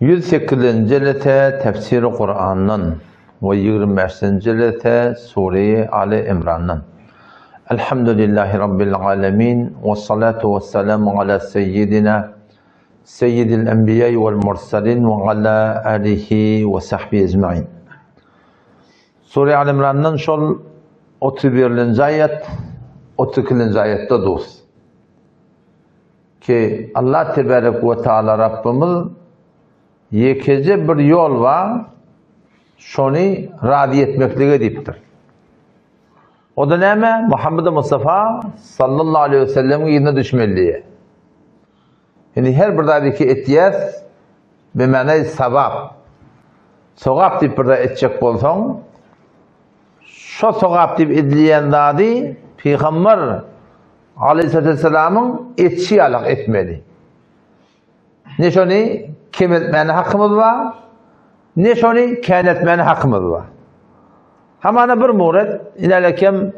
108-nji jelese Tefsiri Kurandan we 25-nji jelese Sure-i Ali Imrandan. Elhamdülillahi Rabbil alemin we salatu we selamu ala seyyidina seyyidil enbiýa wal mursalin we ala alihi we sahbihi ecmain. Sure Ali Imrandan şol 31-nji aýat, 32-nji aýatda dus. Ki Allah tebarek we taala Rabbymyz ýekeje bir ýol bar, şony razy etmeklige diýipdir. O da näme? Muhammed Mustafa sallallahu aleyhi ve sellemiň yzyna düşmeli diýe. Indi her bir zady ki etýäs, bimana sabap. Sogap diýip bir zat etjek bolsaň, şo sogap diýip edilýän zady pygamber Aleyhisselamyň etşi ýalak etmeli. Ne şony kemeltmäne hakymyz bar, ne şony käneltmäne hakymyz bar. Hamana bir muret, inelekem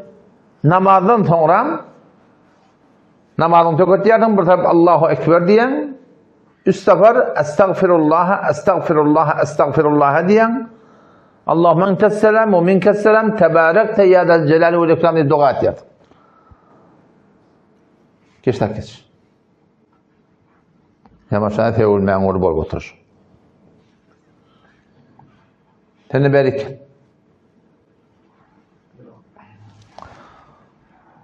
namazdan soňram namazyň töketýärsiň, bir tarap Allahu Ekber diýen, üç sapar Estagfirullah, Estagfirullah, Estagfirullah diýen, Allahümme entes selam we minkes selam tebarekte ya del celali vel ikram diýip doga etýär. Geç tak geç. Ýamaşa sewilmäň uly bolup oturyş. Seni berik.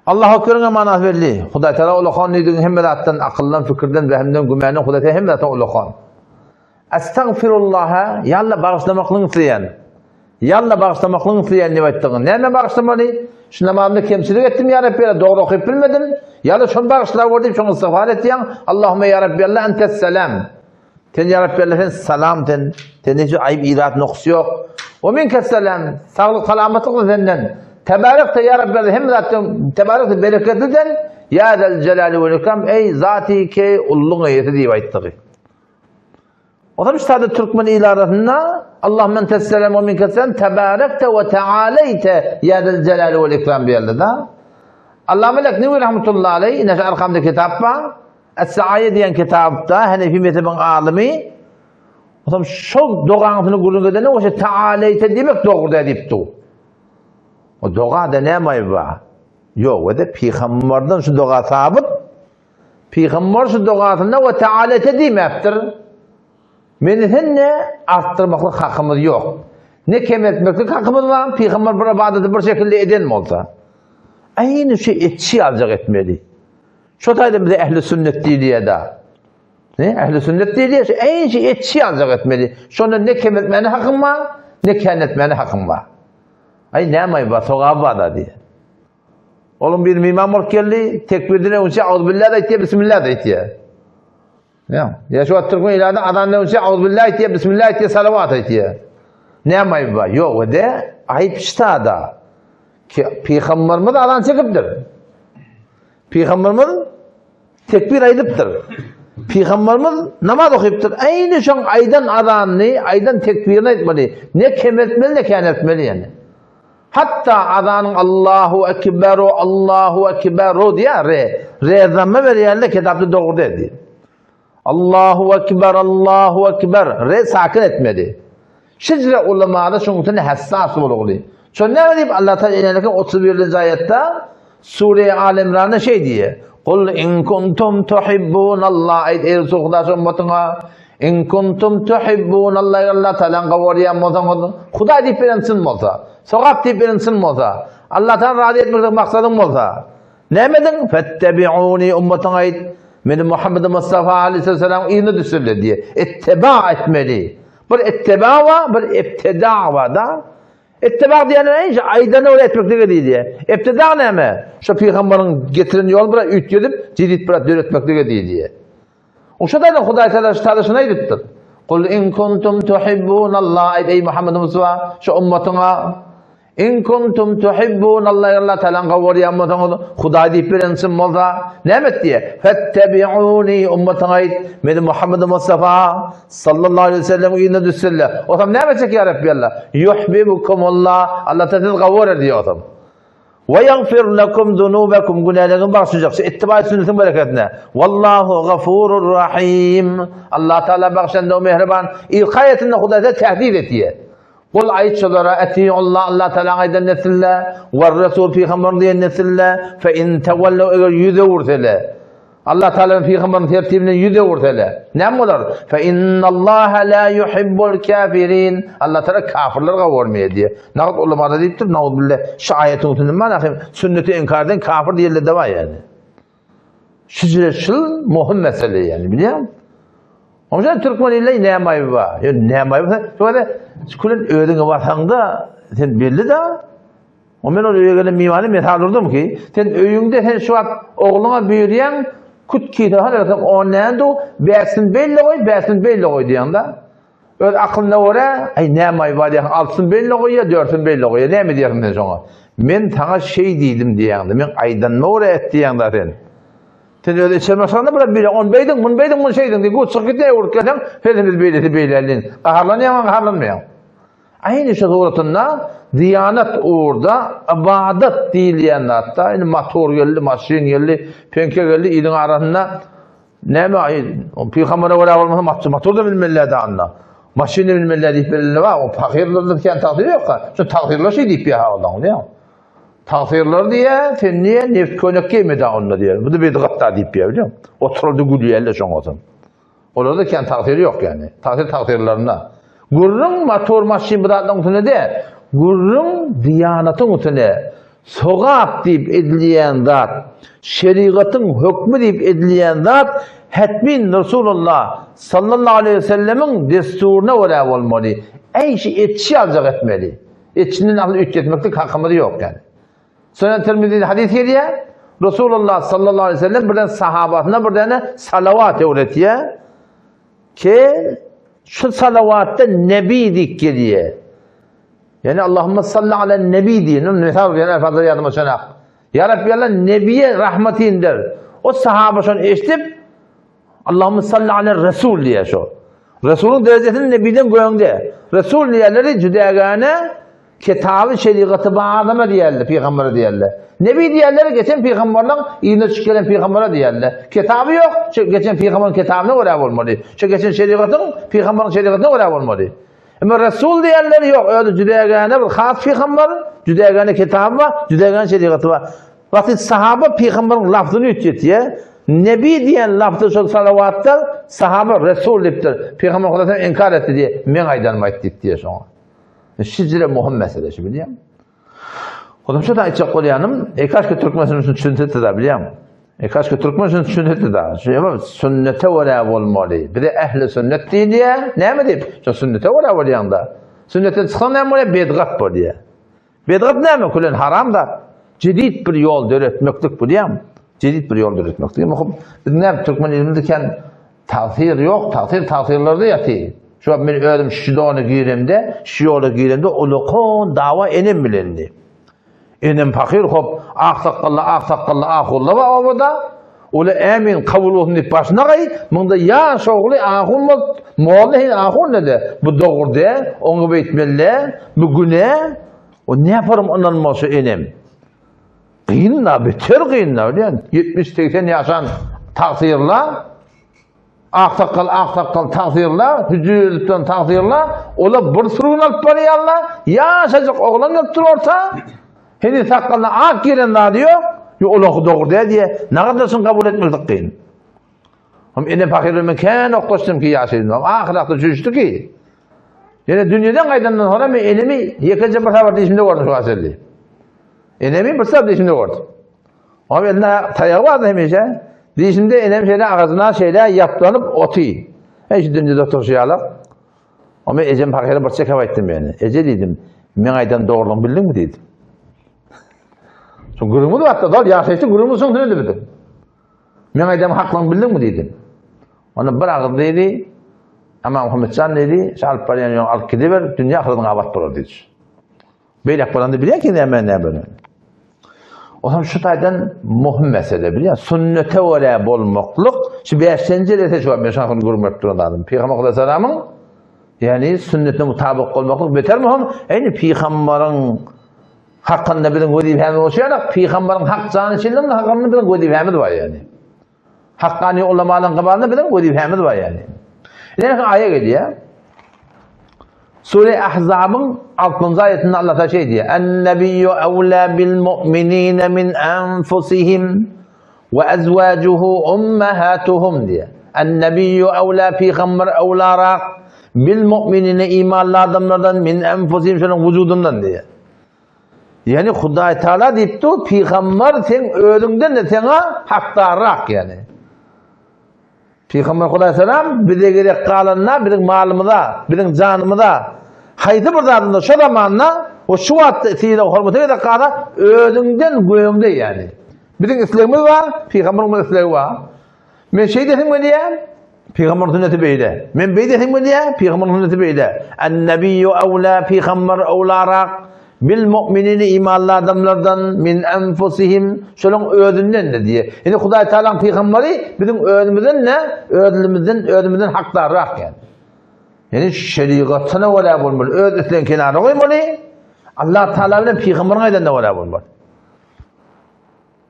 Allahu Ekberiň manasy belli. Hudaý Teala ulakan diýdigiň hemme zatdan, akyldan, fikirden, wehimden, gümenden Hudaý Teala hemme zatdan ulakan. Estagfirullaha, ýa Alla bagyşlamaklygyny isleýän. Ýa Alla bagyşlamaklygyny isleýän diýip aýtdygyň. Näme bagyşlamaly? Şu namazymda kemçilik etdim ýa Rabbi, dogry okyp bilmedim. Ýa Alla şony bagyşlawor diýip şoňa istigfar etýäň. Allahumma ýa Rabbi Alla entes selam. Sen ýa Rabbi Alla sen salam sen. Sende hiç aýyp, irat, noks ýok. We minkes selam. Saglyk, salamatlyk senden. Tebarekte ýa Rabbi Alla hemme zatdan tebarekte bereketli sen. Ýa zel jelali wel ikram eý zati ke ulluň eýesi diýip aýtdygy. Otam şu türkmen il arasynda Allahümme entesselam we minkesselam tebarekte we tealeyte ya zel celali vel ikram diýerler da. Allah melek Nevi rahmetullahi aleyh ine şu arkamda kitap bar. Es-Saaye diýen kitapda Hanefi mezhebiň alymy Otam şu dogaňyny gürrüň edende o şey tealeyte diýmek dogry da diýipdi. O doga da näme aýby bar? Ýok, o da pygamberden şu doga sabyt. Pygamber şu dogasynda we tealete diýmäpdir. Meni sen ne artdyrmaklyk hakymyz ýok. Ne kemeltmeklik hakymyz bar, pygamber bir ybadaty bir şekilde eden bolsa. Aýny şu etşi ýaljak etmeli. Şo taýda bize ähli sünnet diýilýär da. Ne ähli sünnet diýilýär, şu aýny şu etşi ýaljak etmeli. Şonda ne kemeltmäne hakym bar, ne känetmäne hakym bar. Aý näme bar, sogap bar da diýýär. Onuň bir miman bolup geldi, tekbirden öňçe auzbillah aýtýar, bismillah aýtýar. Ýa, ýa şu wagt türkmen ilaty azandan öňçe auzbillah aýtýar, bismillah aýtýar, salawat aýtýar. Näme aýyp bar? Ýok, de aýyp ştada. Ki pygamberimiz azan çekipdir. Pygamberimiz tekbir aýdypdyr. Pygamberimiz namaz okypdyr. Aýny şoň aýdan azanyny, aýdan tekbirini aýtmaly. Ne kemeltmeli, ne käneltmeli ýani. Hatda azanyň Allahu ekberu, Allahu ekberu diýýär, re. Re zamme berýärler, kitapda dogry dedi. Allahu ekber, Allahu ekber. Re sakin etmeli. Şicre ulamada şonuň üçin hassas bolugly. Şonda näme diýip Allah Taala eneleke 31-nji aýatda Sure Al Imranda şeý diýýär. Kul in kuntum tuhibbunallah aýt ey Resul Huda şu ummatyňa in kuntum tuhibbunallah Allah Taalany gawarýan bolsaňyz, Hudaý diýip beren çyn bolsa, sogap diýip beren çyn bolsa, Allah Taala razy etmeklik maksadyň bolsa, näme ediň? Fettebi'uni ummatyňa aýt. Meni Muhammed Mustafa aleyhisselam yzyna düşürler diýe. Itteba etmeli. Bir itteba wa, bir ibtida wa da. Ittibag diýende näme? Aýdany öyle etmeklige diýilýär. Ibtidag näme? Şu pygamberiň getiren ýoluny biraz üýtgedip, jedid biraz döretmeklige diýilýär. Oşa da Hudaý Taala şu talyşyny aýdypdyr. Kul in kuntum tuhibbunallah aýt ey Muhammed Mustafa şu ummatyňa in kuntum tuhibbunallah Allah Taala gawarýan bolsaňyz Hudaý diýip beren çyn bolsa näme et diýe? Fettebi'uni ummatyňa aýt meni Muhammed Mustafa Sallallahu aleyhi ve sellem yzyna düşsünler. Osam näme etjek ýa Rabbi Allah? Yuhibbukumullah. Allah ta sizi gawur diýýär osam. Ve yagfir lekum zunubekum günäleriňizi bagyşlajak şu ittiba sünnetiň bereketine. Wallahu gafurur rahim. Allah Taala bagyşlanda o mähriban. Ilk aýatynda Hudaý size tehdit etýär. Gul aýt şolara etiullah Allah Taala aýdan nesille we Resul pygamber diýen nesille fe in tawallu eger ýüz öwürseler. Allah Taalanyň pygamberiniň tertibinden ýüz öwürseler, näme bolar? Fe innallaha la yuhibbul kafirin. Allah Taala kafirleri gowy görmeýär diýýär. Nagt ulamalar diýipdir, nauzbillah, şu aýatyň üstünde mana hem sünneti inkar eden kafir diýenler de bar ýani. Şu şu muhim mesele ýani, bilýäňmi? Onuň üçin türkmen ilde näme aýby bar? Ýöne näme aýby? Şöyle külen özüňe basaňda sen belli da O men ol öýe gelen mimany mesal urdum ki, sen öýüňde sen şu wagt ogluňa buýurýaň, küt kise hal etsem on näme du, bäşsini beýle goý, bäşsini beýle goý diýýäň-de. Öz aklyna görä, aý näme aý bar diýýäň, altysyny beýle goýýar, dördüsini beýle goýýar. Näme diýersiň sen şoňa? Men saňa şeý diýdim diýýäň-de, men aýdanyma görä et diýýäň-de sen. Sen öz içer maşgalanda bir bile on beýdiň, mun beýdiň, mun şeýdiň diýip, çykyp gitýär, urup gelseň, hezimiz beýlesi beýle. Gaharlanýaň, gaharlanmaýaň. Aýny şu suratynda diýanat ugurda ybadat diýilýän zatda indi motor geldi, maşyn geldi, peňke geldi, iliň arasynda näme pygambere görä bolmasa motor da bilmeliler da anda. Maşyn da bilmeliler diýip belli bar. O pahyrlarda kän tagsyr ýok. Şu tagsyrlar şeý diýip ýa odan diýýär. Tagsyrlar diýýär, sen niýe neft köýnek geýmedi onda diýýär. Bu da bidgat da diýip ýa bilýän. Oturdy gülýärler şoňa. Olarda kän tagsyr ýok ýani. Tagsyr tagsyrlarynda. Gürrüň motor maşyn bu zatlaryň üstünde däl. Gürrüň diýanatyň üstünde. Sogap diýip edilýän zat, şerigatyň hökmi diýip edilýän zat hetmin Resulullah sallallahu aleýhi we sellemiň dessuryna görä bolmaly. Äý şu etişi ýaljak etmeli. Etişinden asyl üýtgetmeklik hakymyz ýok ýani. Sunan Tirmizide hadys gelýär. Resulullah sallallahu aleyhi ve sellem birden sahabasyna bir däne salawat öwretýär. Ki şu salawatda nebi diýip gelýär. Ýani Allahumma salli ala nebi diýen, mesal berýän alfazlar ýadyma çanak. Ya Rabbi Allah nebiye rahmet indir. O sahaba şony eşidip Allahümme salli ala Resul diýýär şo. Resulyň derejesini nebiden göňde. Resul diýerleri jüdägäne kitaby şerigaty bar adama diýerler, pygambere diýerler. Nebi diýerleri geçen pygamberleň yzyna çykyp gelen pygambere diýerler. Kitaby ýok, şu geçen pygamberiň kitabyna görä bolmaly. Şu geçen şerigatyň pygamberiň şerigatyna görä bolmaly. Emma Resul diýerleri ýok, özi jüdägäne bir has pygamber, jüdägäne kitaby bar, jüdägäne şerigaty bar. Wagty sahaba pygamberiň lafzyny üýtgetýär. Nebi diýen lafzy şol salawatda sahaba Resul diýipdir. Pygamber Hudaý sen inkar etdi diýe, meň aýdanym aýt diýip diýe şoňa. Şijre muhim mesele şu bilýäň. Onuň üçin aýtjak bolýanym, e kaşki türkmen şunu düşünse da bilýäň. E kaşki türkmen şunu düşünse da. Şu ýa sünnete görä bolmaly. Bize ähli sünnet diýilýär. Näme diýip? Şu sünnete görä bolýaň da. Sünnetden çyksaň näme bolýar? Bedgat bolýar. Bedgat näme? Külen haram zat. Jedid bir ýol döretmeklik bilýäň. Jedid bir ýol döretmeklik. Muhim biz näme türkmen ilimizde kän tagsyr ýok, tagsyr tagsyrlarda ýaty. Şu wagt men özüm şu dona giremde, şu ýola giremde ulakon dawa enem bilendi. Enem pahyr hop ak sakgally ak sakgally ahulla bar obada. Ola ämin kabul bolsun diýip başyna gaý, munda ýaş ogly ahun bolup, molla hen ahun dedi. Bu dogry däl, oňa beýtmeli däl, bu günä. O ne yaparym ynanmaz şu enem. Kyn da, beter kyn da, bilýän. 70-80 ýaşan tagsyrla, ak sakgal, ak sakgal tagsyrla, hüjürlikden tagsyrla, ola bir sürgün alyp barýarlar, ýaşajyk oglan gelip dur orta, heniz sakgalyna ak gelen zady ýok, ýo olaňky dogry däl diýe, nagadar şuny kabul etmeklik kyn. Hem ene pahyr bilen men kän oklaşdym ki ýaşaýdym. Ahyr-ahyrda düşünişdi ki, ýene dünýeden gaýdandan soňra men enemi ýekeje bir sapar dişimde gördüm şu aselli. Enemi bir sapar dişimde gördüm. Onuň elinde taýagy bardy hemişe. Dişimde enem şeýle agajyna şeýle ýaplanyp oty. Eý şu dünýede oturyşy ýaly. O men ejem pahyra bir çekip aýtdym meni. Eje diýdim, meň aýdan dogrulygymy bildiňmi diýdim. Şu gürrüňimiz bardy, dol ýaşaýşy gürrüňimiz şoň söýledi biziň. Meň aýdan haklygymy bildiňmi diýdim. Onda bir agyz diýdi, Aman Muhammetjan diýdi, şu alyp barýan ýoluňy alyp gidiber, dünýä ahyryň abat bolar diýdi. Beýlek bolanda bilýän ki näme näme. Olam şu taýdan möhüm mesele bilýän. Sünnete görä bolmaklyk, şu bäşinji derse şu men şahyn gürmek duran adam. Pygamber sallallahu ýani sünnetine mutabyk bolmaklyk beter möhüm. Ýani pygamberiň. Hakynda biziň wezipemiz bolşy ýaly, pygamberiň hak janyşininiň hakynda biziň wezipemiz bar ýani. Hakkani ulamalaryň gabalynda biziň wezipemiz bar ýani. Ine aýa gelýär. Sure Ahzabyň 6-njy aýatynda Allah Taala şeý diýýär: "En-nebiyyu awla bil mu'minina min anfusihim we azwajuhu ummahatuhum" diýýär. En-nebiyyu awla pygamber awlarak bil mu'minina imanly adamlardan min anfusihim şonuň wujudyndan diýýär. Ýani Hudaý Taala diýip dur, pygamber seň özüňden-de seňe hakdarrak ýani. Pygamber Hudaý salam bize gerek galanda biziň malymyza, biziň janymyza haýsy bir zadynda şo zamanda we şu wagtda sylag hormata gerek galsa özüňden göňde ýani. Biziň islegimiz bar, pygamberiň bir islegi bar. Men şeý desim gelýär, Pygamber sünneti beýle. Men beý desim gelýär, pygamber sünneti beýle. An-nabiyyu awla pygamber awlarak bil mu'minini imanly adamlardan min anfusihim şolaň özünden de diýe. Indi Hudaý Taalaň pygamberi biziň özümizden ne? Özümizden özümizden hakdarrak ýani. Ýani şerigatyna görä bolmaly. Öz islegiň kenara goýmaly. Allah Taala bilen pygamberiň aýdanyna görä bolmaly.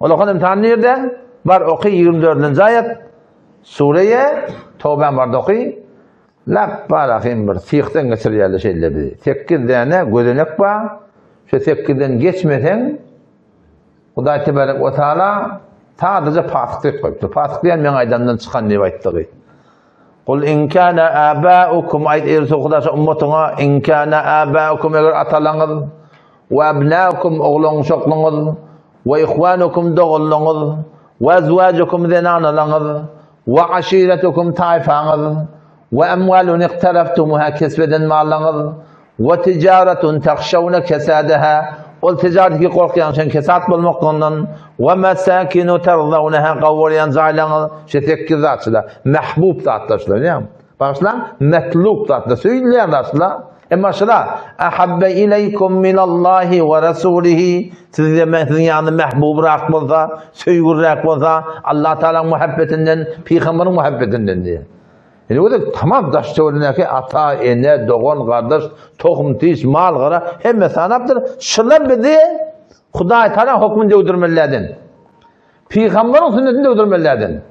Ol okan imtihan nirde? Bar oky 24-nji aýat. Sureýe Tawbäň barda oky. Lap barahym bir syhdan geçirýärler şeýle bizi. 8 däne gözenek bar. Şu 8-den geçmeseň Hudaý tebarek we taala sadaja fasyk diýip goýupdyr. Fasyk diýen meň aýdandan çykan diýip aýtdygy. Kul in kana abaukum aýt eý Resul Hudaý şu ummatyňa in kana abaukum eger atalaňyz we abnaukum oglan-uşaklyňyz we ihwanukum doganlaryňyz we azwajukum zenanalaryňyz we aşiretukum taýfaňyz we amwalun iqtaraftumuha kesp eden mallaryňyz we tijaretun tahşawna kesadaha ol tijaret ki gorkýan sen kesat bolmaklygyndan we masakinu tarzawnaha gawurýan jaýlaryňyz şu sekiz zat şular mahbub zatlar şular ýa bagyşlaň metlub zatlar söýülýän zatlar Emma şular ahabbe ileýkum minallahi we rasulihi sizde men siziň ýanyňyzda mähbubrak bolsa, söýgüliräk bolsa, Allah Taalaň muhabbetinden, pygamberiň muhabbetinden diýýär. Indi o da tamam daş töweregindäki ata, ene, dogan, gardaş, tohum, tiş, mal, gara hemme sanapdyr. Şular bizi Hudaý Taalaň hökmüni döwdürmelilerden. Pygamberiň sünnetini döwdürmelilerden.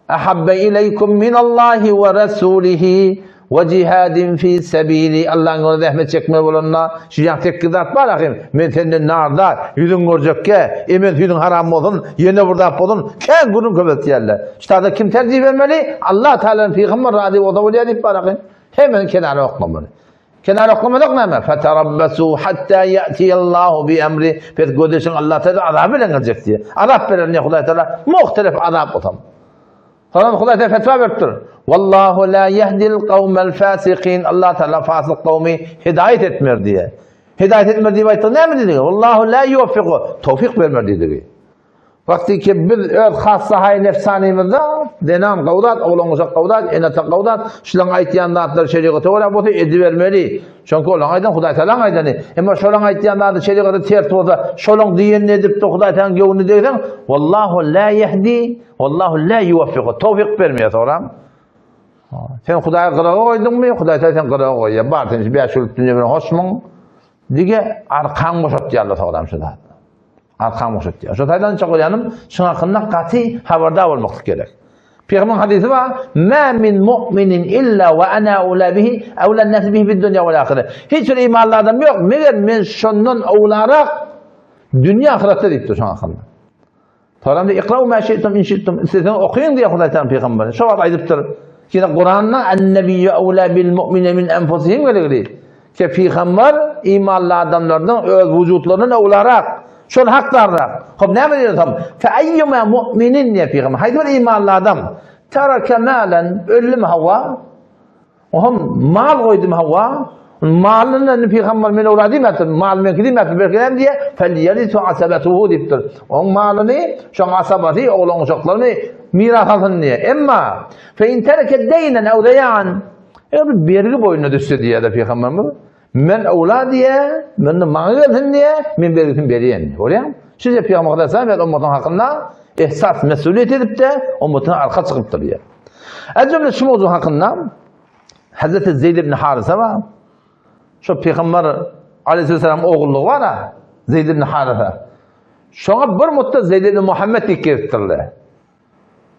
Ahabbe ileýkum minallahi we rasulihi we jihadin fi sebili Allahyň ýolunda zähmet çekmeli bolanda şu ýaň tekki zat bar ahym men senden narda ýüzüň görjekge emen süýdüň haram bolsun ýene bir zat bolsun kän gürrüň köpeltýärler şu taýda kim terjih bermeli Allah Taala pygamber razy bolsa bolýar diýip bar ahym hemmesini kenara oklamaly Kenar oklamadyk näme? Feterabbasu hatta ya'tiyallahu bi emri. Pes gözleşiň Allah Taala azap bilen geljek diýe. Azap berer ne Hudaý Taala? Muhtelif azap otam. Soňra Hudaý Taala fetwa beripdir. Wallahu la yahdil qawmal fasiqin. Allah Taala fasyk kowmy hidaýet etmer diýe. Hidaýet etmer diýip aýtdy näme diýdigi? Wallahu la yuwaffiqu. Tawfik bermer diýdigi. Wagty ki biz öz hassahaý nefsanymyzda zenan gawzat, oglan uşak gawzat, ene-ata gawzat, şulaň aýtýan zatlary şerigata görä bolsa edibermeli. Çünki olaň aýdan Hudaý Tagalaň aýdany. Emma şolaň aýtýan zady şerigata ters bolsa, şolaň diýenini edip-de Hudaý Tagalaň göwnüne degseň, Wallahu la ýehdi, Wallahu la ýuwaffiku. Towfyk bermeýär soňra. Sen Hudaýy gyraga goýduňmy? Hudaý Tagala seni gyraga goýýar. Bar sen şu bäş ýyllyk dünýe bilen hoşmuň? Dige arkaň boşatýarlar soňra şu zat. Arkaň boşatýar. Şo taýdan çagyryýanym, şuň hakynda gaty habardar bolmaklyk gerek. Pygamberyň hadysy bar, "Ma min mu'minin illa wa ana ula bihi, awla nas bihi fid dunya wal ahire." Hiç bir imanly adam ýok, meger men şondan owlarak dünýä ahyretde diýipdir şoň hakynda. Soramda ikrau ma şi'tum in şi'tum isleseňiz okyň diýýär Hudaý Taala pygamberi. Şo wagt aýdypdyr. Ýene Kuranda an-nabiyyu awla bil mu'mine min anfusihim geligli. Ki pygamber imanly adamlardan öz wujutlaryndan awlarak, şol hakdarrak. Hop näme diýýär tam? Fe ayyuma mu'minin diýýär pygamber. Haýsy bir imanly adam tereke malen öldümi hawa? Ohm mal goýdum hawa. Malyny indi pygamber men owla diýmäpdir. Mal meňki diýmäpdir. Belki näme diýýär? Fel-yerisu asabatuhu diýipdir. Oň malyny şoň asabasy, oglan uşaklaryny miras alsyn diýýär. Emma fe in tereke deýnen ew zeýan eger bir bergi boýnuna düşse diýýär pygamberimiz. Men owla diýýär, mende maňa gelsin diýýär, men bergisini berýän. Görýäňmi? Şeýle pygamber aleyhisselam öz ummatynyň hakynda ehsas mesuliýet edip-de ummatyna arka çykypdyr diýýär. Ejemle şu mowzu hakynda Hazreti Zeyd ibn Harisa bar. Şu Peygamber Aleyhisselam ogullygy bar. Zeýd ibn Harysa. Şoňa bir mutda Zeýd ibn Muhammed diýip gezipdirler.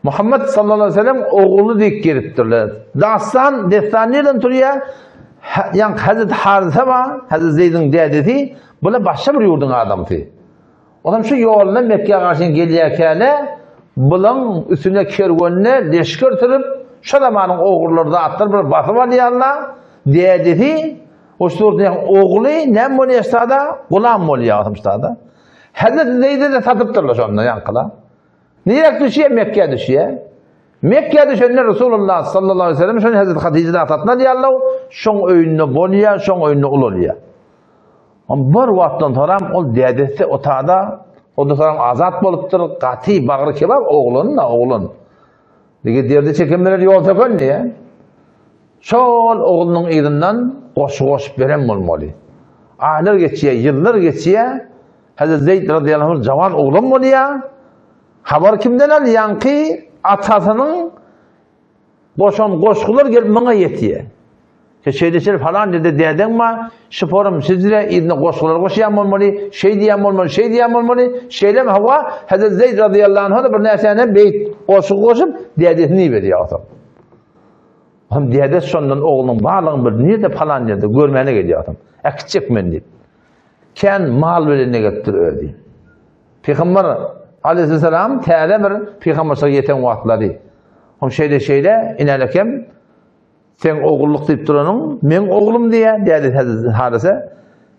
Muhammed sallallahu aleyhi ve sellem ogly diýip gezipdirler. Dastan, dessan nirden turýar? Ýa Hazret Harysa bar, Hazret Zeýdiň dädesi, bular başga bir ýurduň adamsy. Olam şu ýolda Mekgä garşy gelýärkäle, bulaň üstüne kerwenine leşger sürüp, şo zamanyň ogurlary zatlar bir basyp alýarlar. Dädesi, o şurada ogly näme bolýar ştada? Gulam bolýar otam ştada. Hazret Zeýde-de satypdyrlar şonda ýaňkylar. Nirek düşýär? Mekgä düşýär. Mekgä düşende Resulullah sallallahu aleyhi ve sellem şony Hazret Hatijeden satyn alýarlar, şoň öýünde bolýar, şoň öýünde ulalýar. Om bir wagtdan soram ol dädesi otada, o da soram azat bolupdyr, gaty bagry kebap oglan da oglan. Dige derdi çekenler ýol söken diýe. Şol oglunyň yzyndan goşgy goşup beren bolmaly. Aýlar geçýär, ýyllar geçýär. Hazret Zeýd razyýallahu anh jawan oglan bolýar. Habar kimden al? Ýaňky atasynyň Goşan goşgular gelip maňa ýetýär. Şe şeýle şeýle falan ýerde dädeň bar, şiforum sizre yzyna goşgular goşýan bolmaly, şeý diýýän bolmaly, şeý diýýän bolmaly. Şeýlemi hawa, Hezret Zeýd razyýallahu anhu-da bir näsäne beýt goşgy goşup, dädesini iberýär otam. Otam dädesi şondan oglunyň barlygyny bilip, nirde falan ýerde görmäne gelýär otam. Äkitjek men diýip. Kän mal bilen gelipdir özi. Pygamber aleyhisselam täze bir pygamberçilige ýeten wagtlary. Hom şeýle şeýle inälekem sen ogullyk diýip duranyň meň oglum diýä däde Harise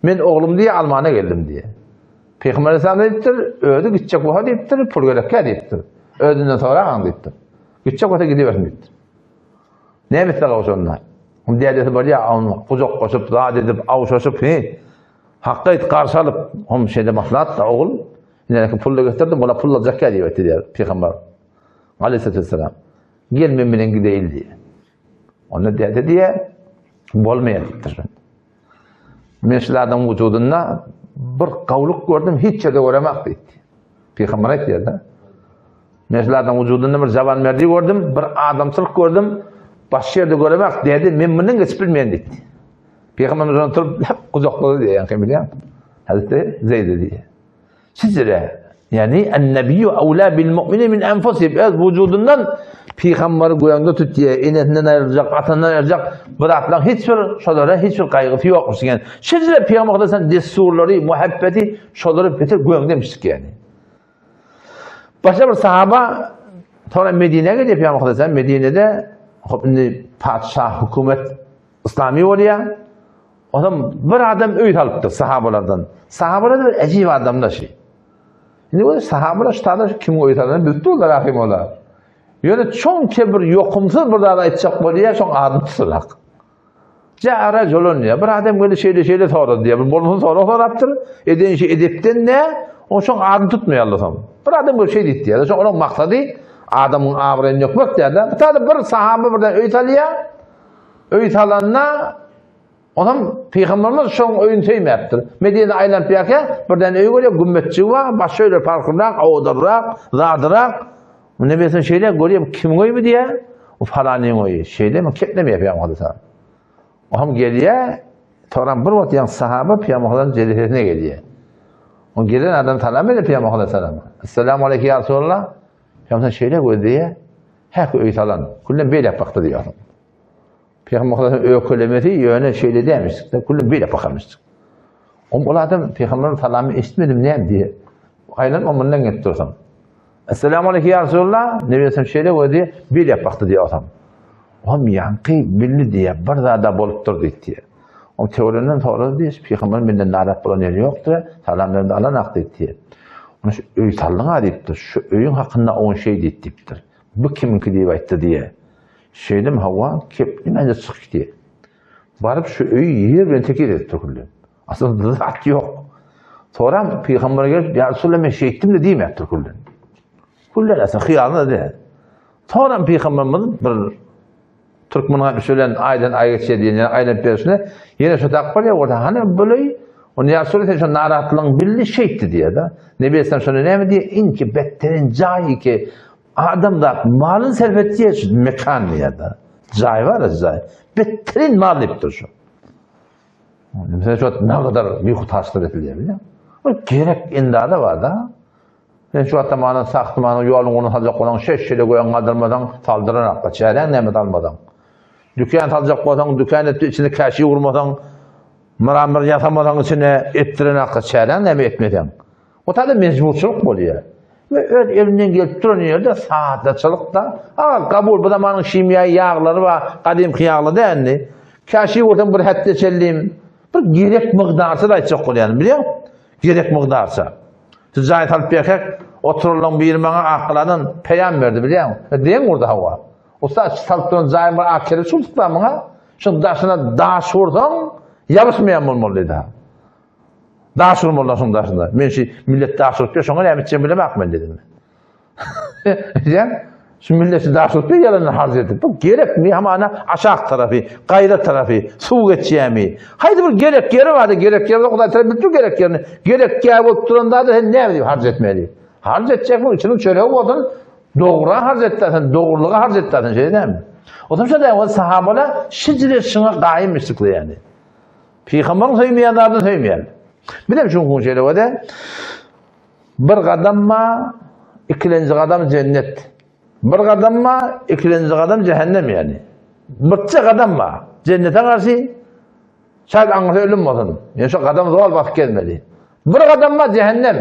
men oglum diýä almana geldim diýä. Pygamber aleyhisselam diýipdir, özi gitjek bolsa diýipdir, pul gerekkä diýipdir. Özünden soraň diýipdir. Gitjek bolsa gidibersin diýipdir. Näme etse gowşanda? Hom dädesi bolýa, ony gujaklaşyp, zat edip, awşaşyp, he. Hakka aýt, garşy alyp, hom şeýle maslahat-da, ogul, inäki pul-da getirdim, ola pul aljak gel diýip aýtdy diýýär pygamber. Aleyhisselam. Gel men bilen gideýin diýýär. Onda däde diýýär, bolmaýar diýipdir. Men şu adamyň wujudynda bir gawlyk gördüm, hiç ýerde göremak diýdi. Pygamber aýtýar-da. Men şu adamyň wujudynda bir jawanmerdi gördüm, bir adamçylyk gördüm, başga ýerde göremak däde, men mundan geçip bilmeýän diýdi. Pygamberimiz ony turup hep gujaklady diýýär, ýaňky bilýän. Hazreti Zeýde diýýär. Sizlere, ýagny en-nebiyyu awla bil mu'mini min enfusihim, öz wujudyndan pygamberi göňde tutýar, enesinden aýryljak, atasyndan aýryljak bir zatlaryň hiç bir şolara hiç bir gaýgysy ýokmuş diýen. Sizlere pygamber sen dessurlary, muhabbeti şolary beter göňdemişdik ýagny. Başga bir sahaba sonra Medinä gelýär pygamber sen Medinede hop indi patyşa hökümet Yslamy bolýar. Onam bir adam öý salypdyr sahabalardan. Sahabalar bir ejip adamlar şi. Indi bu sahabalar ştada kim öý salany bilip durlar ahim olar. Ýöne çoň kebir ýokumsyz bir zat aýtjak bolýar, şoň adyny tutsak. Ja'a rajulun diýär. Bir adam geldi şeýle şeýle sorady diýär. Bir bolsun sorag sorapdyr. Eden işi edepden ne? Oň şoň adyny tutmaýarlar soň. Bir adam gelip şeý diýdi diýär. Şoň onuň maksady adamyň abraýyny ýokmak diýär. Bir tane bir sahaba birden öý salýar. Öý salanda Onam Pygamberimiz şoň öýüni söýmäpdir. Medinede aýlanyp ýörkä, birden öý görýär, gümmetjigi bar, başga öýler parhlyrak, owadanrak, zadyrak. Nebi Aleyhisselam şeýle görýär, kimiň öýi bu diýýär? O falanyň öýi. Şeýlemi? Keplemeýär Pygamber Aleyhisselam. O hem gelýär, soňra bir wagt ýaň sahaba Pygamber Aleyhisselam jelesesine gelýär. O gelen adam salam berýär Pygamber Aleyhisselam. Esselamu aleyke ya Resulallah. Pygamber şeýle gözleýär, häki öý salan, küllem beýläk bakdy diýýär. Pygamber sallallahu öýkelemesi ýöne şeýle dämişdik. Küllem beýläk bakarmyşdyk. Om ol adam pygamberiň salamyny eşitmedim näme diýe. Aýlanyp o mundan gelip dursam. Esselamu aleyke ya Resulallah. Nebi Aleyhisselam şeýle gözi beýläk bakdy diýe olsam. Om ýaňky bildi diýe bir zada bolupdyr diýdi. Om töwerenden sorady diýe, pygamber menden narat bolan ýeri ýokdur. Salam berdi alanak diýdi. Ona şu öý saldyň-a diýipdir. Şu öýüň hakynda on şeý diýdi diýipdir. Bu kimiňki diýip aýtdy diýe. Şeýdem hawa kepli mende çykyp gitdi. Baryp şu öýi ýer bilen tekiz edip döküldi. Aslynda zat ýok. Soram pygamber gelip, ýa Resulallah men şeýtdim-de diýmäpdir külden. Külden aslynda hyýalyna däl. Soram pygamberimiz bir türkmen gaýtmyş bilen aýdan aý geçýär diýen ýaly aýlanyp berşine ýene şu tak bolýar, orta hany böleý, Ony ýa Resulallah sen şu narahatlygyň bildi şeýtdi diýýär-de. Nebi Aleyhisselam şonda näme diýýär? Iňki betterin jaý ki Adamzat malyny sarp etýär şu mekan diýýär-de. Jaý bar jaý. Betterin mal diýip dur şu. Mesela şu ne kadar büyük taşlar edilýär bilýär. Bir gerek endada bar-da. Sen şu wagtda mana sahtymanyň ýoluň ugruna saljak bolaň, şeş-şeýle göýäň galdyrmasaň, saldyranakda, çäräň näme salmasaň. Dükän saljak bolsaň, dükän etip içine käşi urmasaň, mramor ýasamasaň içine etdirenakda, çäräň näme etmeseň. O taýda mejburçylyk bolýar. We öz elinden gelip duran ýerde sadaçylyk-da. A, kabul, bu zamanyň himiýa ýaglary bar, gadymky ýaglar däldi. Käşi ursaň bir hätde çellim, bir gerek mygdarça-da aýtjak bolýan, bilýäň? Gerek mygdarça. Şu jaý salyp berkek, oturanlaryň biri maňa Akgaladan peýam berdi, bilýäňmi? Deň urdy hawa. Ussa, şu salyp duran jaýyň bir ak kerpiç urdyk-da muňa. Şuň daşyna daş ursaň, ýabyşmaýan bolmaly diýdi. Daş urmaly şuň daşyna. Men şu millet daş urup ýör, şoňa näme etjegimi bilemok men diýdim. Bilýän? Şu milleti daş urup ýör, ýalandan harç edip. Bu gerekmi? Hamana aşak tarapy, gaýra tarapy, suw geçýärmi? Haýsy bir gerek ýeri bardy, gerek ýeri ýok, Hudaý tarapy bilip dur gerek ýerini. Gerek ýer bolup duran zady sen näme diýip harç etmeli? Harç etjekmi? Içiniň çöregi bolsun, dogra harç et sen, dogrulyga harç et sen, şeýle dälmi? Otam şo däl, sahabalar şijire şuňa gaýym işlikli ýaly. Pygambaryň söýmeýän zadyny söýmeýär. Bizem şu gün şeýle bolýar. Bir gadam ba, ikilenji gadam jennet. Bir gadam ba, ikilenji gadam cehennem ýani. Birçe gadam ba, jennete garşy şaýat aňyrsy ölüm bolsun. Ýöne şu gadam zol basyp gezmeli. Bir gadam ba cehennem.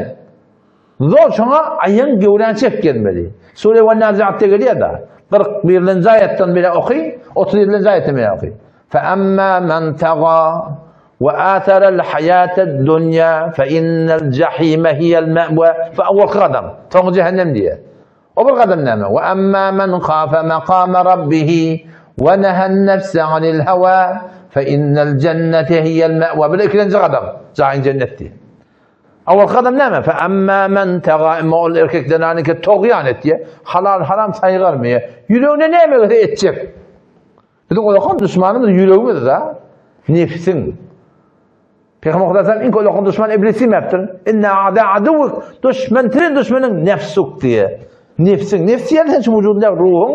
Zol şoňa aýaň göwräni çekip gezmeli. Sure we Naziatda gelýär-de. 41-nji aýatdan bile oky, 37-nji aýatdan bile oky. Fe amma men taga we atara al-hayata ad-dunya fe innal jahima hiya al-ma'wa fe awwal gadam. Soňy cehennem diýe. O bir gadam näme? We amma men khafa maqama rabbih we naha an-nafsa anil hawa fe innal jennete hiya al-ma'wa. Bir ikinji gadam. Jaýyň cennet diýe. Awalky gadam näme? Fe amma men taga emma ol erkek zenanyňky togýan etýär. Halal haram saýgarmaýar. Ýüregine näme gelse etjek. Biziň ulakan duşmanymyz ýüregimiz da. Nefsiň. Peygamber Hudaýdan iň ulakan duşman iblis diýmepdir. Inna ada aduwwuk duşman tiren duşmanyň nefsuk diýe. Nefsiň, nefs diýen sen şu wujudynda ruhuň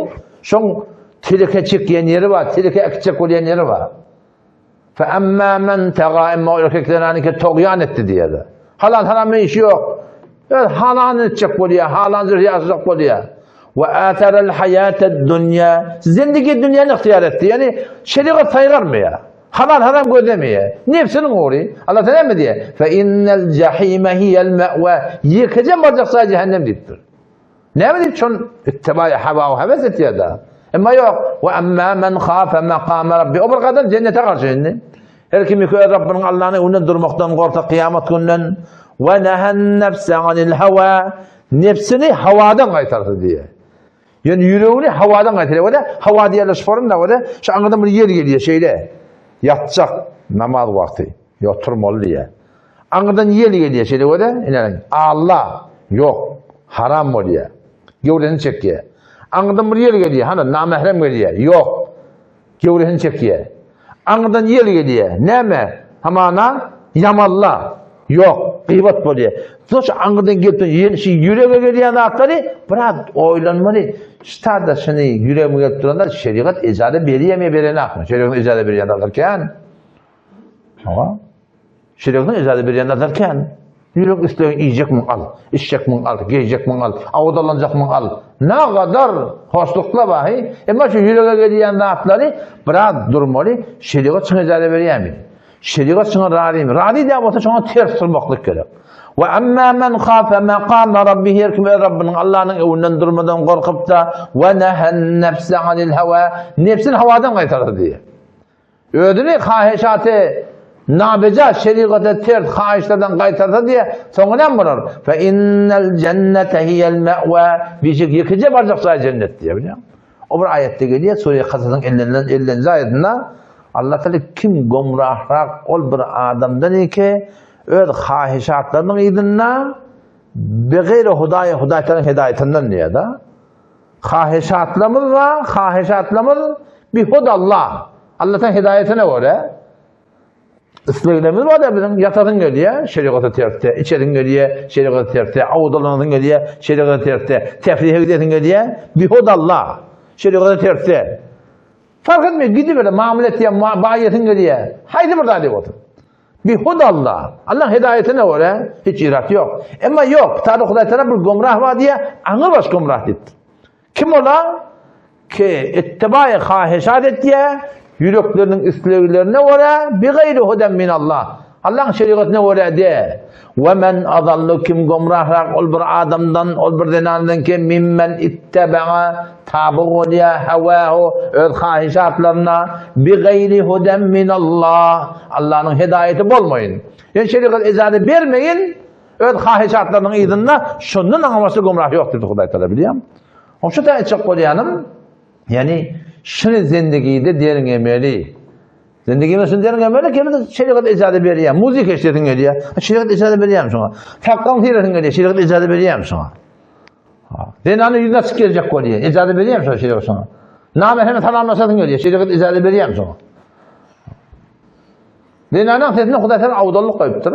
şoň teleke çekýän ýeri bar, teleke äkitjek bolýan ýeri bar. Fe amma men taga emma ol erkek zenanyňky togýan etdi diýýär. Halal haram işi ýok. Öz halanyny etjek bolýar, halan zürýe ýaşajak bolýar. We atarel haýatad dunýa. Zindigi dünýäni ygtyýar etdi. Ýani şerigat saýgarmaýar. Halal haram gözlemeýär. Nefsiniň ugry. Allah Teala näme diýýär? Fe innel jahime hiýel me'wa. Ýekeje barjak jaý jähennem diýipdir. Näme diýip şon ittibaýy hawa we hewes etýär-de. Emma ýok. We amma men khafa maqama rabbi. O bir gadam jennete garşy indi. Her kim ki öz Rabbiniň Allanyň öňünde durmakdan gorsa kyýamat gününden we nahan nefse anil hawa nefsini hawadan gaýtarsyn diýýär. Ýöne ýüregini hawadan gaýtarýar. Wada hawa diýerler şu forumda wada şu aňyrdan bir ýel gelýär şeýle. Ýatjak namaz wagty. Ýok turmaly diýýär. Aňyrdan ýel gelýär şeýle görä, ine, Alla, ýok, haram bolýar. Göwresini çekýär. Aňyrdan bir ýel gelýär, hany, namährem gelýär, ýok, göwresini çekýär. Aňyrdan ýel gelýär, näme, hamana, ýamalla, ýok, gybat bolýar. Soň şu aňyrdan gelip duran ýel, şu ýürege gelýän zatlary biraz oýlanmaly. Şu taýda şuny ýüregime gelip duranda şerigat ejaza berýärmi ýa berenokmy? Şerigat ejaza berýän zatlar kän. Hawa. Şerigatdan ijazat berýän zatlar kän. Ýürek islegiň iýjekmiň al, içjekmiň al, geýjekmiň al, awdalanjakmyň al. Nagadar hoşluklar bar heý. Emma şu ýürege gelýän zatlary biraz durmaly. Şerigat şuňa ijazat berýärmi? Şerigat şuňa razymy? Razy däl bolsa şoňa ters durmaklyk gerek. We amma men khafa maqama rabbih her kim öz Rabbiniň Allanyň öňünden durmadan gorkup-da we nahan nefse anil hawa nefsini hawadan gaýtarsa diýýär. Özüni haheşaty nabeja şerigata ters haýyşlardan gaýtarsa diýe, soňy näme bolar? Fe innel jennete hiýel me'wa. Bişik ýekeje barjak jaý jennet diýe, bilýäň. O bir aýatda gelýär, Sure Kasasyň 50-nji aýatynda Allah Teala kim gomrahrak ol bir adamdan eke öz haheşatlarynyň yzynda begeýre Hudaýa Hudaý Tealanyň hidaýatyndan diýýär-de. Haheşatlarymyz bar, haheşatlarymyz bihud Allah. Allah'tan hidaýetine görä isleglerimiz bar da biziň ýatasyň gelýär, şerigata tersde, içesiň gelýär, şerigata tersde, awdalanasyň gelýär, şerigata tersde, tefrihe gidesiň gelýär, bihud Allah. Şerigata tersde. Fark etmeýär, gidiber, mamla etýär, baýasyň gelýär. Haýsy bir zat bolsun. Bi hudallah. Allah hidaýetine görä hiç irat ýok. Emma ýok, Kitapda Hudaý tarap bir gumrah bar diýýär, aňy baş gumrah diýipdir. Kim ola? Ki ittibaýy haheşat etýär, ýürekleriniň isleglerine görä, bi gaýry huden min Allah. Allahyň şerigatyna görä de. We men adallu kim gumrahrak ol bir adamdan, ol bir zenandan ki mimmen itteba'a taby bolýar hawahu öz haheşatlaryna bi gaýry huden min Allah. Allanyň hidaýeti bolmaýyn. Ýöne şerigat ijaza bermeýin, öz haheşatlarynyň yzynda şondan aňa başga gumrah ýok diýdi Hudaý Taala bilýäňmi? Oň şu aýtjak bolýanym, ýani şuny zendigide derňemeli. Zendigide şuny derňemeli, kimde şerigat ijaza berýär, muzika eşidesiň gelýär, şerigat ijaza berýärmi şoňa? Sakgaň syrasyn gelýär, şerigat ijaza berýärmi şoňa? Zenany ýüzüne açyk geljek bolýar, ijaza berýärmi şoňa şerigat şoňa? Namähreme salamlaşasyň gelýär, şerigat ijaza berýärmi şoňa? Zenanyň sesine Hudaý sen awdallyk goýupdyr.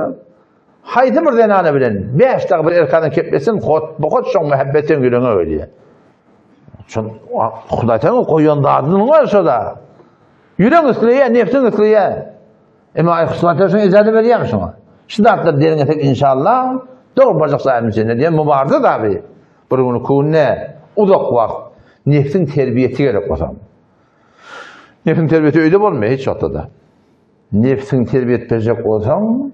Haýsy bir zenana bilen 5 dagy bir erkek adam keplesin, hot bu hot şoň muhabbet seň ýüregiňe gelýär. Şon Hudaý sen goýan zadynyň bar şoda. Ýüregiň isleýär, nefsiň isleýär. Emma ay Hudaý sen ijaza berýärmi şoňa? Şu zatlar derňesek inşallah dogry barjak zaýymyz cennet diýen mubarda tabi. Bir gün künde uzak wagt nefsiň terbiýesi gerek bolsa. Nefsiň terbiýesi öýde bolmaýar hiç wagtda-da. Nefsiň terbiýe etmejek bolsaň,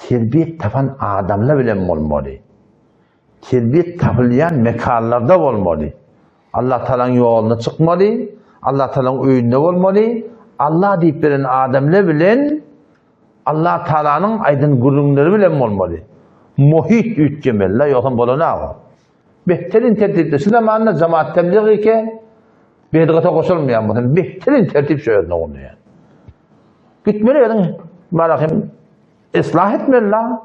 terbiýe tapan adamlar bilen bolmaly. Terbiýe tapylýan mekanlarda bolmaly. Allah Tagalaň ýoluna çykmaly, Allah Tagalaň öýünde bolmaly, Allah diýip beren adamlar bilen Allah Tagalanyň aýdan gürrüňleri bilen bolmaly. Muhit üýtgemeli, ýogsam bolanok. Behterin tertipde şu zamanda jamaat tebliğ eke bedgata goşulmaýan bolsa behterin tertip şu özüne gurnaýar. Gitmeli özüň barahim islah etmeli la.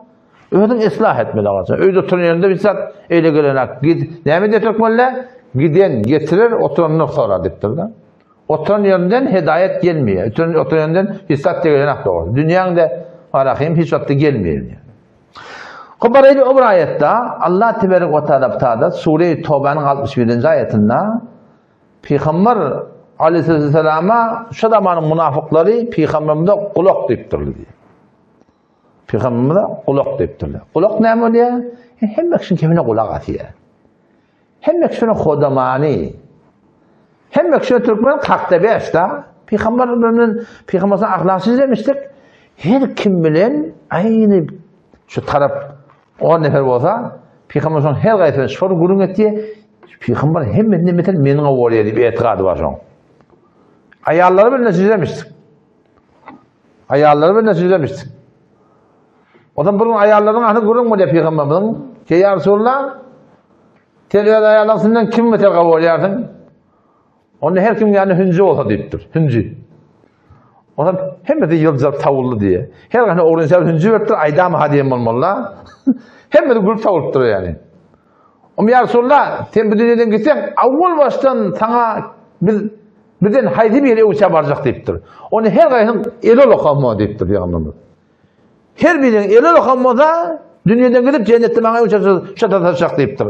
Özüň islah etmeli agaça. Öýde oturan ýerinde bir zat eýle gelenak. Git, näme diýip türkmenler? Giden getirer, oturandan sorar diýipdir da. Oturan ýerinden hidaýat gelmeýär. Oturan oturan ýerinden hiç zat gelenak dogry. Dünýäňde barahim hiç wagtda gelmeýär. Hop baraýly o bir aýatda Allah teberek we taala tada Sure Tobanyň 61-nji aýatynda Pygamber Aleyhisselama şu zamanyň munafyklary pygamberimize gulak diýipdirler diýýär. Pygamberimize gulak diýipdirler. Gulak näme bolýar? Hemme kişiniň kemine gulak asýar. Hemme kişiniň hodamany. Hemme kişi türkmen kakda beş da. Pygamber bilen pygamberden ahlaksyz demişdik. Her kim bilen aynı şu tarap 10 nefer bolsa, pygamber şoň her gaýsyny şol gürrüň etdi. Pygamber hemmesini metel meniň bolýar diýip etikady bar şoň. Aýallary bilen siz demişdik. Aýallary bilen siz demişdik. O zaman bir gün aýallaryň ahny gürrüň bolýar pygamberimiziň. Ki ýa Resulallah, sen öz aýallaryň senden kim beter gawy bolýarsyň? Onda her kim ýany hünji bolsa diýipdir. Hünji. Ondan hemmesi ýyldyzlar tawuldy diýe. Her gany ogryn sen hünji beripdir, aýdamy ha diýen bolmaly. Hemmesi gülüp tawulypdyr ýani. Om ýa Resulallah, sen bu dünýeden gitseň, awwal başdan saňa biz bizden haýsy biri öwçä barjak diýipdir. Onda her gaýsynyň eli olakam diýipdir pygamberimiz. Her biriniň eli olakam bolsa, dünýeden gidip jennetde maňa öwçä şataşjak diýipdir.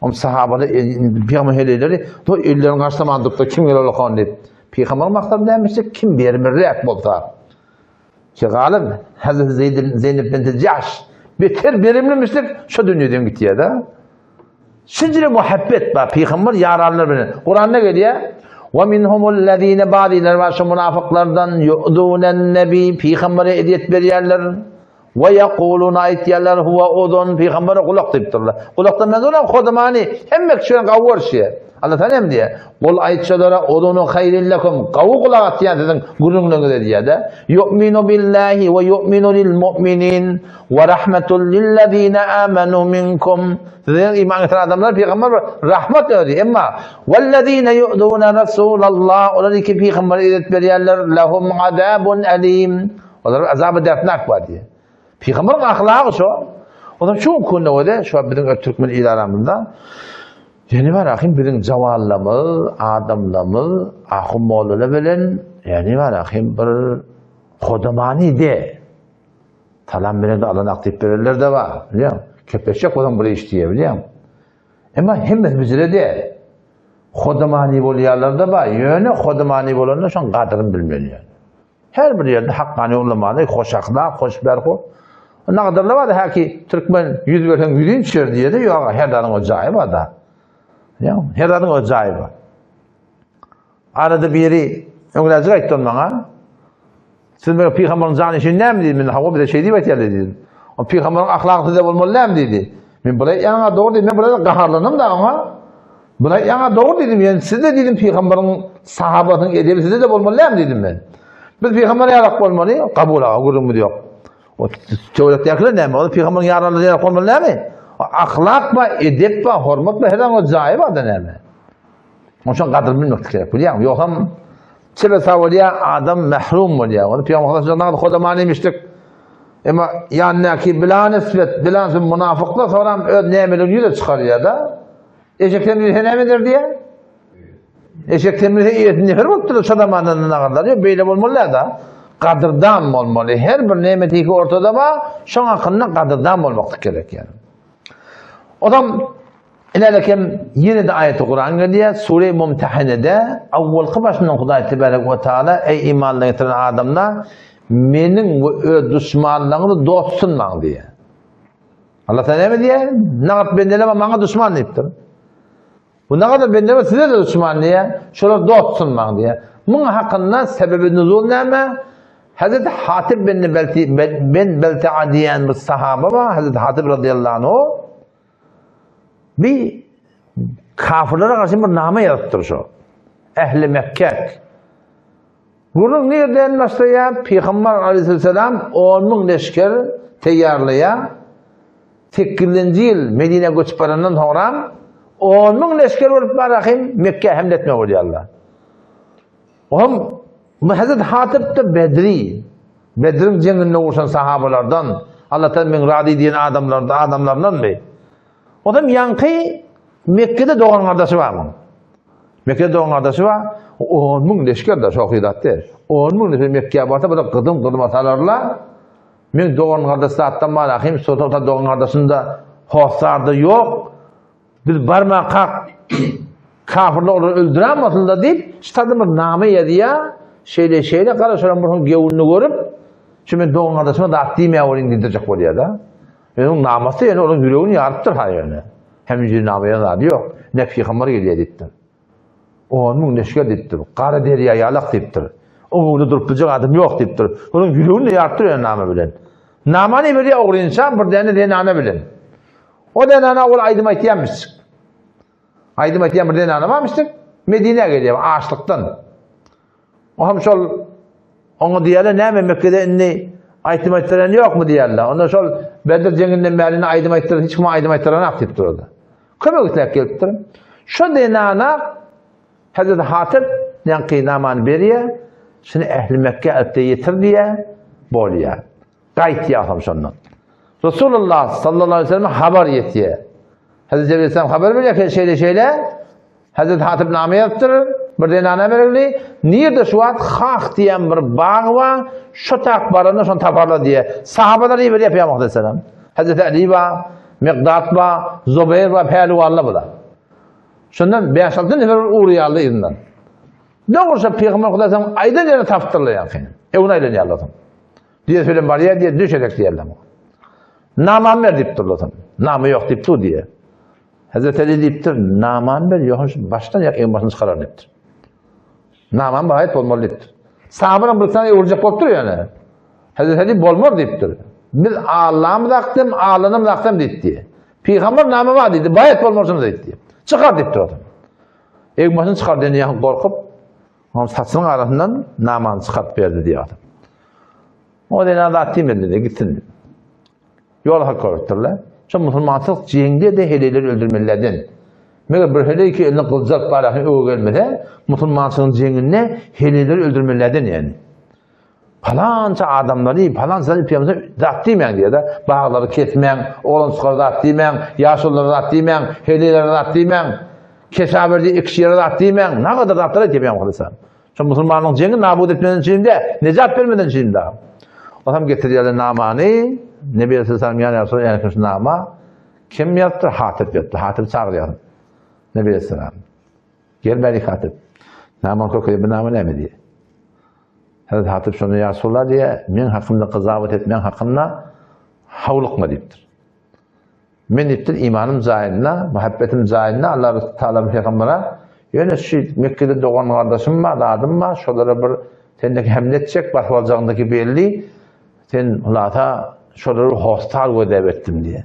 Om sahabalar pygamber heleýleri to ellerini garşylaman durupdyr, kim eli olakan diýip. Pygamber maksady nämişdi? Kim bermirräk bolsa. Ki galyp Hazreti Zeyd Zeynep binti Jahş beter berimlimişdik, şu dünýeden gitýär-de. Şinjire muhabbet bar pygamber ýaranlar bilen. Kuranda gelýär. Wa minhumul lezine baziler bar şu munafyklardan yu'zunen nebi pygambere eziyet berýärler. Wa yaquluna aýtýarlar huwa uzun pygambere gulak diýipdirler. Gulakdan men olam hodamany hemme kişiden gawy görüşýär. Allah sen hem diýär. Gul aýtsalara uzunu haýril lekum gawy gulak atýan siziň gürrüňleriňize diýär-de. Yu'minu billahi we yu'minu lil mu'minin we rahmetul lillezine amanu minkum Size iman getiren adamlar pygamber rahmat özi. Emma wellezine yu'zuna rasulallah olar iki pygambere ezet berýärler lahum azabun alim. Olar azaby dertnak bar diýär. Pygamberiň ahlagy şo. Olar şu künde öde şu biziň türkmen il aramyzda Ýene bar ahim biziň jawanlarymyz, adamlarymyz ahun mollalar bilen ýene bar ahim bir hodamany de. Salam bilen de alanak diýip bererler de bar, bilýäň. Kepleşjek bolsaň bir iş diýe, bilýäň. Emma hemmesi bizde däl. Hodamany bolýarlar da bar, ýöne hodamany bolanda şoň gadyryny bilmeli. Her bir ýerde hakkany ulamany hoş ahlak, hoş berhu. Nagadyrlar bar häki türkmen ýüz berseň ýüzün düşer diýedi, ýok, her zadyň öz jaýy bar da. Ýa, her zadyň öz jaýy bar. Arada biri öňräjik aýtdy ony maňa. Siz meni pygamberiň jany üçin näme diýdi? Men hawa bize şeý diýip aýtýarlar diýdim. O pygamberiň ahlagy size bolmaly näme diýdi. Men bulaý ýaňa dogry diýdim. Men bulaý gaharlandym da oňa. Bulaý ýaňa dogry diýdim. Ýöne siz-de diýdim pygamberiň sahabasynyň edebi size-de bolmaly näme diýdim men. Biz pygambere ýarak bolmaly, kabul aga gürrüňimiz ýok. O töwerekdäkiler näme? Ol pygamberiň ýaranlary ýarak bolmaly näme? Ahlak ba, edep ba, hormat ba, her zadyň jaýy bar da näme? Onuň üçin gadyr bilmek gerek, bilýäňmi? Ýogsam çebe sag bolýar, adam mahrum bolýar. Ony Pygamber sallallahu aleyhi ve sellem Emma ýanyndaky bilan isbet, bilan sün munafyklar soram öz nämeligini ýüze çykarýar da. Eşek temizlese näme eder diýýär? Eşek temizlese eýesi nefer bolupdyr, şo zamandan nagarlar ýok, beýle bolmaly da. Gadyrdan bolmaly. Her bir nemeti ortada bar, şoň hakynda gadyrdan bolmak gerek ýani. Odam Ilälekem ýene-de aýaty Kuran gelýär, Sure-i Mumtahinede awwalky başyndan Hudaý tebarek we taala eý imanly getiren adamlar meniň we öz duşmanlaryňyzy dost tunmaň diýýär. Allah taala näme diýýär? Nagat bendeler maňa duşman diýipdir. Bu nagat bendeler size-de duşman diýýär. Şolar dost tunmaň diýýär. Muň hakynda sebebi nuzul näme? Hazreti Hatib bin Belti bin Belta'a diýen bir sahaba bar, Hazreti Hatib radıyallahu anhu. Bir kafirlere garşy bir name ýazypdyr şo. Ähli Mekke. Gürrüň nirden başlaýar? Pygamber aleyhisselam 10 müň leşger teýýarlaýar. 8-nji ýyl Medinä göçüp barandan soňra 10 müň leşger bolup barahym Mekge hemle etmek bolýarlar. Ohm bu Hazret Hatip de Bedri. Bedriň jeňinde urşan sahabalardan, Allahdan men razy diýen adamlardan, adamlardanmy? Odam ýaňky Mekgede dogan gardaşy bar muň. Mekgede dogan gardaşy bar. 10 müň leşger da şohy zatdy. 10 müň leşger Mekgä barsa bu da gyzym gyzyma salarlar. Men dogan gardaş zatdan bar ahim, şo dogan gardaşynda hossarda ýok. Biz barmakak kafirler olary öldüren bolsunlar diýip, ştada bir name ýazýar. Şeýle şeýle gara şolam bir gewünini görüp, şu men dogan gardaşyma zat diýmäý bolýan diýdirjek bolýar da. Ýöne namasy ýöne onuň ýüregini ýarypdyr ha ýöne. Hem ýüzüne name ýazan zady ýok. Ne pygamber gelýär diýipdir. 10 müň leşger diýipdir. Gara derýa ýalak diýipdir. Oň öňünde durup biljek adam ýok diýipdir. Onuň ýüregini ýarypdyr ýöne name bilen. Namany berýär ogrynça bir däne zenana bilen. O zenana ol aýdym aýtýarmyşjyk. Aýdym aýtýan bir zenana barmyşdyk. Medinä gelýär açlykdan. O hem şol oňa diýýärler, näme Mekgede indi aýdym aýtdyran ýokmy diýýärler. Onda şol Bedir jeňinden bäri indi aýdym aýtdyran hiç kim aýdym aýtdyranak diýip durdy. Kömek isläp gelipdir. Şo zenana Hazreti Hatip ýaňky namany berýär. Şuny ähli Mekge alyp ýetir diýýär. Bolýar. Gaýtýar şondan. Resulullah sallallahu aleyhi ve sellem habar ýetýär. Hazreti Cebrail aleyhisselam habar berýär ki şeýle şeýle Hazreti Hatip name ýazypdyr. Bir zenana berildi. Nirde şu wagt Hah diýen bir bag bar. Şu tak baranda şony taparlar diýe. Sahabalar iberýär Peygamber aleyhisselam. Hazreti Ali bar, Miqdad bar, Zubair bar, pälwanlar bular. Şondan 5-6 nefer ugraýarlar yzyndan. Dogrusu Peygamber Hudaýdan aýdan ýerini tapypdyrlar ýaňky. Öwün aýlanýarlar. Diýesi bilen barýar diýe düşerek diýerler. Namam ber diýip durlar. Nama ýok diýip dur diýe. Hazreti Ali diýipdir, namam ber, ýok şu başdan ýa eň başyny çykarar diýipdir. Namam bar, bolmaly diýipdir. Sahabadan bir sany öwürjek bolup dur ýöne. Hazreti Ali bolmaz diýipdir. Biz Allah'ymyz akdym, Allah'ym akdym diýipdi. Peygamber nama bar diýdi, baýat bolmarsyň diýipdi. Çykar diýipdir adam. Eň başyny çykar diýen ýa gorkup, Onuň saçynyň arasyndan namany çykaryp berdi diýýär. O zenan zat diýmedi diýdi, gitsin diýdi. Ýol hak görüpdirler. Şo musulmançylyk jeňde de heleýleri öldürmelilerden. Meger bir heleý ki eline gylyç alyp barýaryn öe gelmese, musulmançylygyň jeňinde heleýleri öldürmelilerden ýani. Palança adamlary, palança pygamber zat diýmäň diýýär-de. Baglary kesmäň, oglan çykar zat diýmäň, ýaşululara zat diýmäň, heleýlere zat diýmäň. Kesaberdi ekşi ýere zat diýmäň. Nagadar zatlar aýtýar pygamber aleyhisselam. Şo musulmanyň jeňi nabut etmeden üçin-de, nejat bermeden üçin-de. Otam getirýärler namany, Nebi aleyhisselam ýan ýarsa, ýa şu nama kim ýazypdyr? Hatip ýazypdyr. Hatip çagyrýar. Nebi aleyhisselam. Gel bäri Hatip. Namany kökede bir nama näme diýýär? Hazreti Hatyp şonda ýa Resulallah diýýär, meň hakymda gyzawat et, meň hakymda howlukma diýipdir. Men diýipdir, imanym jaýynda, muhabbetim jaýynda Allah Taala pygambere, ýöne şu Mekgede dogan gardaşym bar, zadym bar, şolara bir sendeki hemle etjek, basyp aljagyňdaki belli, sen hulasa şolary hostal gözläp etdim diýýär.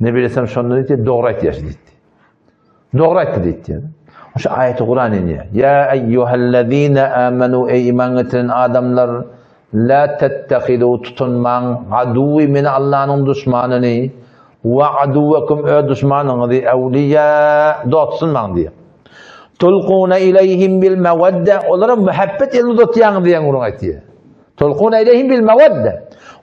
Ne bilesem şonda diýdi, dogry aýtýar diýdi. Dogry aýtdy diýdi. Şu aýaty Kuran inýär. Ýa eýýuhellezine amanu eý iman getiren adamlar la tettehidu tutunmaň aduwi meni Allanyň duşmanyny we aduwekum öz duşmanyňyzy ewliýa dost tutunmaň diýýär. Tulkuna ileýhim bil mewadde olara muhabbet elini uzatýaňyz diýen gürrüň aýtýar. Tulkuna ileýhim bil mewadde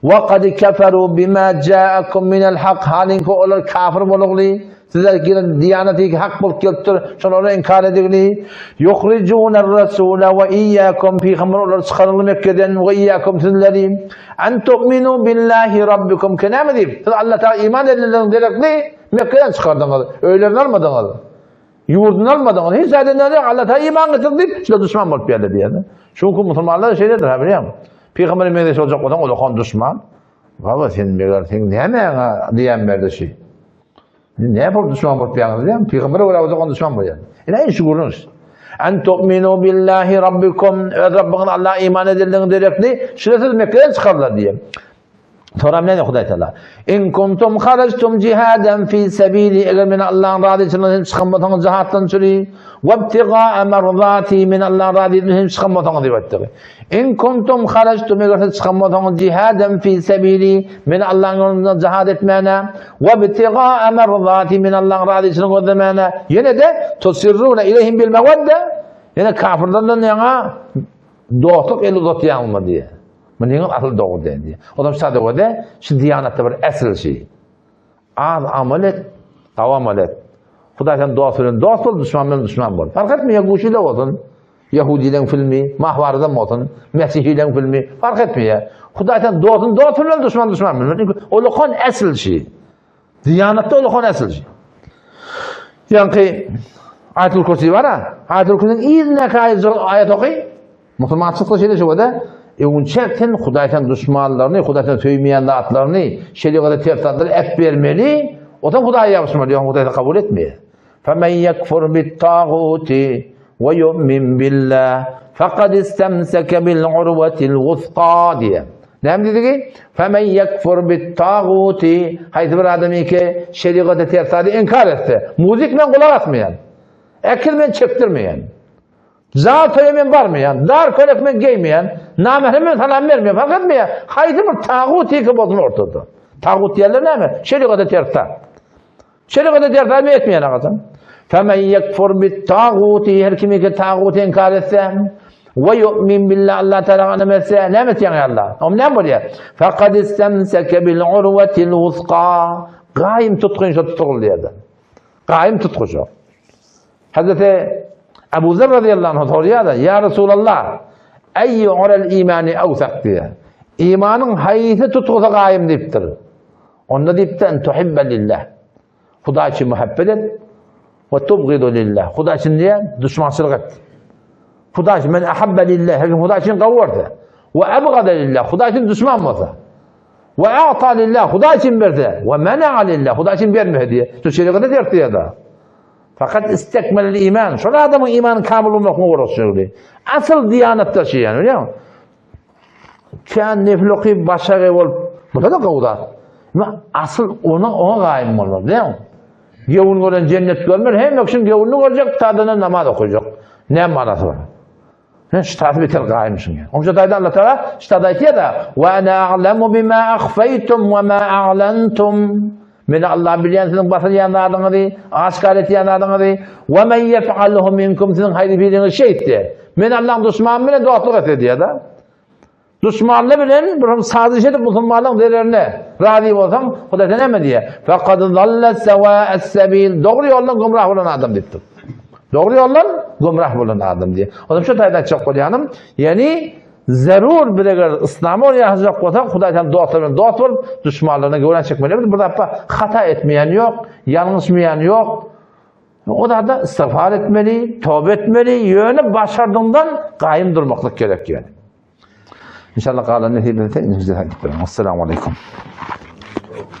we kad keferu bima jaakum minel hak halinki olar kafir bolugly sizler gelen diýaneti hak bolup gelipdir şony olar inkar edigli yuhrijunar rasula we iyyakum pygamber olar çykaryldy Mekgeden we iyyakum sizleri an tu'minu billahi rabbikum kenäme diýip siz Allah taala iman edenleriň derekli Mekgeden çykardyňyz öýlerini almadyňyz Ýurduny almadyňyz, hiç zat edeniňiz ýok, Alla taala iman getirdi diýip, şular duşman bolup geldi diýýär. Çünki musulmanlar şeýledir, ha bilýäňmi? Pygambere meňzeş boljak bolsaň, ol okan duşman. Baba sen meger sen nämäňe diýen berdi şi. Näme bolup duşman bolup ýaňyz diýen? Pygambere görä bolsa on duşman bolýar. Ine şu gürrüň. An tu'minu billahi rabbikum öz Rabbiňiz Allaha iman edildigiň derekli, şular siz Mekgeden çykardylar diýen. Soram näme Hudaý Taala? In kuntum harajtum jihadan fi sabili eger men Allah'ın razyçylygyndan hem çykan bolsaňyz jihatdan çüri we ibtigaa marzati men Allah'ın razyçylygyndan hem çykan bolsaňyz diýip aýtdy. In kuntum harajtum eger siz çykan bolsaňyz jihadan fi sabili men Allah'ın ýolunda jihad etmäne we ibtigaa marzati men Allah'ın razyçylygyny gözlemäne ýene de tusirruna ileyhim bil mawadda ýene kafirlerden ýaňa dostluk el uzatýaňmy diýe. Munyňam asyl dogry däl diýýär. Olam sadagöde şu diýanatda bir äsl şi. Az amal et, gawy amal et. Hudaý sen dost bilen dost bol, duşman bilen duşman bol. Fark etmeýär, guşy-da bolsun, ýahudileň filmi, mahwarydan bolsun, mesihileň filmi, fark etmeýär. Hudaý sen dostun dost bilen, duşman duşman bilen. Çünki olakan äsl şi. Diýanatda olakan äsl şi. Ýaňky Aýatul Kürsi bar-a. Aýatul Kürsiniň yzyndaky aýat oky. Musulmançylykda şeýle şöwede, öňünçä sen Hudaý sen duşmanlaryny, Hudaý sen söýmeýän zatlaryny, şerigata ters zatlary äp bermeli, otan Hudaýa ýapyşmaly, ýogsa Hudaý seni kabul etmeýär. Femen yekfur bit-taguti we yu'min billah faqad istemseke bil urwatil wusqa diýýär. Näme diýdigi? Femen yekfur bit-taguti haýsy bir adam eke şerigata ters zady inkar etse, muzik men gulak asmaýan, äkil men çekdirmeýän. Zal toýa men barmaýan, dar köýnek men geýmeýän, namährem men salam bermeýän, fark etmeýär. Haýsy bir tagut ýeke bolsun ortada. Tagut diýenler näme? Şerigata ters zat. Şerigata ters zat men etmeýän agajan. Femen yekfur bit taguti her kim eke taguty inkar etse we yu'min billah Allah Teala ynam etse näme etýän Allah? Oň näme bolýar? Faqad istemseke bil urwatil wusqa. Gaýym tutgun şo tutuldy diýýär. Gaýym tutgun şo. Hazreti Ebu Zer radıyallahu anh sorýar-da, Ýa Resulallah, eýýu ural imani awsak diýýär. Imanyň haýsy tutgusy gaýym diýipdir. Onda diýipdir, en tuhibbe lillah. Hudaý üçin muhabbet et we tubgidu lillah. Hudaý üçin diýýär, duşmançylyk et. Hudaý üçin men ahabba lillah, her kim Hudaý üçin gawy görse. We abgada lillah, Hudaý üçin duşman bolsa. We a'ta lillah, Hudaý üçin berse. We mena'a lillah, Hudaý üçin bermese diýýär. Şu şerigata ters diýýär-de. Fakat istekmelil iman. Şol adamyň imany kamil bolmagyny uğraşýardy. Asyl diýanatda şu ýany, bilýärmi? Kän nefil okyp başagy bolup, bu da gowy zat. Ama asyl ona oňa gaýym bolmaly, bilýärmi? Gewün gören jennet görmer, hemme kişiň gewünini görjek, tadana namaz okuyacak. Ne manasy bar? Sen ştaty beter gaýymşyň ýa. Oňça taýda Allah Taala ştada aýtýar-da, "Wa ana a'lamu bima akhfaytum wa ma a'lantum." Men Allah bilýän siziň basyrýan zadyňyzy, aşgär etýän zadyňyzy. Wa men yef'alhu minkum siziň haýsy biriňiz şeýtse, men Allah'yň duşmany bilen dostluk etse diýýär-de. Duşmanlar bilen bir sazyş edip musulmanlaryň zererine razy bolsaň, Hudaý sen näme diýýär? Faqad zalla sawa'as sabil. Dogry ýoldan gümrah bolan adam diýipdir. Dogry ýoldan gümrah bolan adam diýýär. Olam şu taýdan aýtjak bolýanym, ýani zerur bir eger yslama ýaşajak bolsaň, Hudaý sen dostlar bilen dost bolup, duşmanlaryna göwrän çekmeli. Bir zatda hata etmeýän ýok, ýalňyşmaýan ýok. O zada istigfar etmeli, toba etmeli, ýöne başardyňdan gaýym durmaklyk gerek ýöne. Inşallah galan nesip etse, indiki aýdyp bererin. Assalamu aleykum.